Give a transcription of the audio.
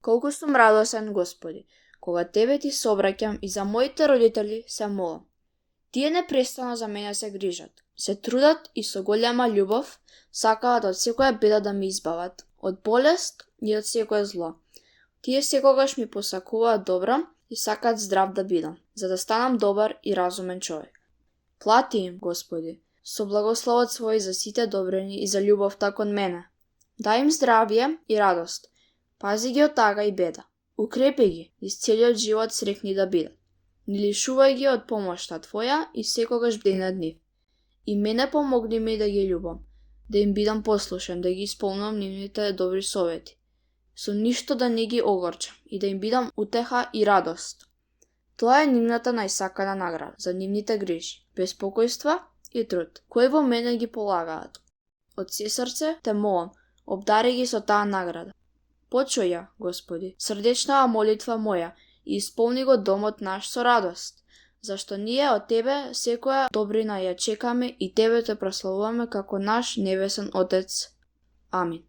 Колку сум радосен, Господи, кога Тебе Ти се обраќам и за моите родители се молам. Тие непрестано за мене се грижат, се трудат и со голема љубов сакаат од секоја беда да ме избават, од болест и од секое зло. Тие секогаш ми посакуваат добро и сакаат здрав да бидам, за да станам добар и разумен човек. Плати им, Господи, со благословот свој за сите добрини и за љубовта кон мене. Дај им здравје и радост. Пази ги од тага и беда. Укрепи ги, из целиот живот срекни да бидат. Не лишувај ги од помошта Твоја и секогаш бди над нив. И мене помогни ми да ги љубам, да им бидам послушен, да ги исполнувам нивните добри совети. Со ништо да не ги огорчам и да им бидам утеха и радост. Тоа е нивната најсакана награда за нивните грижи, безпокојства и труд, кои во мене ги полагаат. Од се срце те молам, обдари ги со таа награда. Почуј ја, Господи, срдечнава молитва моја и исполни го домот наш со радост, зашто ние од Тебе секоја добрина ја чекаме и Тебе те прославуваме како наш небесен Отец. Амин.